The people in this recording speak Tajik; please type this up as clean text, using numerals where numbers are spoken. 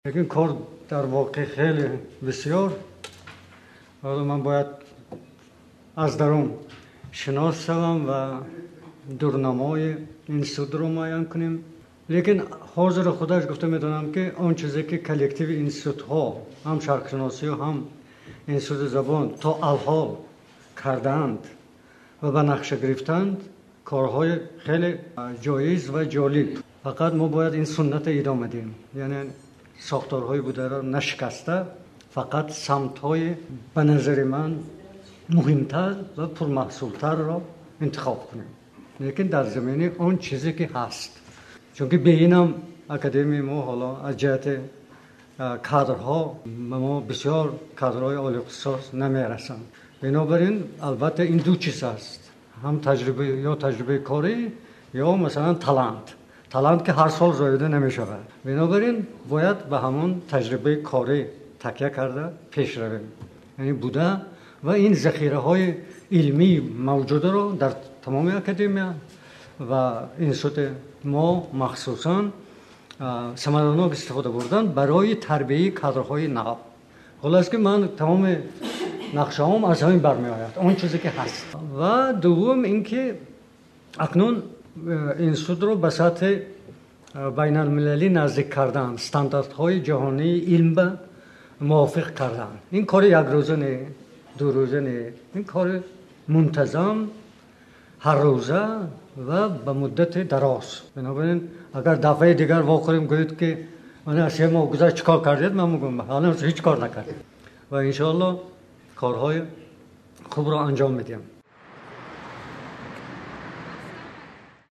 Лекин кор дар воқеъ хеле бисёр. Ҳоло ман бояд аз дарун шинос шавам ва дурнамои институтро муайян кунем. Лекин ҳозир худаш гуфта метавонам, ки он чизе ки коллективи институтҳо, ҳам шарқшиносӣ, ҳам институти забон то алҳол кардаанд ва ба нақша гирифтанд, корҳои хеле ҷоиз ва ҷолиб. Фақат мо бояд ин суннатро идома диҳем, яъне сохторҳои бударо нашикаста, фақат самтҳои ба назари ман муҳимтар ва пурмаҳсултарро интихоб кунем, лекин дар заминаи он чизе ки ҳаст. Чунки бе ин ҳам академияи мо ҳоло аз ҷиҳати кадрҳо ба мо бисёр кадрҳои олиихтисос намерасанд. Бинобар ин албатта ин ду чиз аст, ҳам таҷриба ё таҷрибаи корӣ ё масалан талант. Талант ки ҳар сол зоида намешавад. Бинобар ин бояд ба ҳамон таҷрибаи корӣ такя карда пеш равем, яъне буда ва ин захираҳои илмии мавҷударо дар тамоми академия ва институти мо махсусан самаранок истифода бурдан барои тарбияи кадрҳои нав. Хулос ки ман тамоми нақшаҳом аз ҳамин бармеояд, он чизе ки ҳаст. Ва дуввум ин ки акнун институтро ба сатҳи байналмилалӣ наздик кардан, стандартҳои ҷаҳонии илм ба мувофиқ кардан. Ин кори якрӯза не, дурӯза не, ин кори мунтазам, ҳаррӯза ва ба муддати дароз. Бинобар ин агар дафъаи дигар вохӯрем, гӯед ки ман 3 моҳ гузашт, чӣ кор кардед, ман мегӯям ҳанӯз ҳеҷ кор накардем ва иншоаллоҳ корҳои хубро анҷом медиҳем.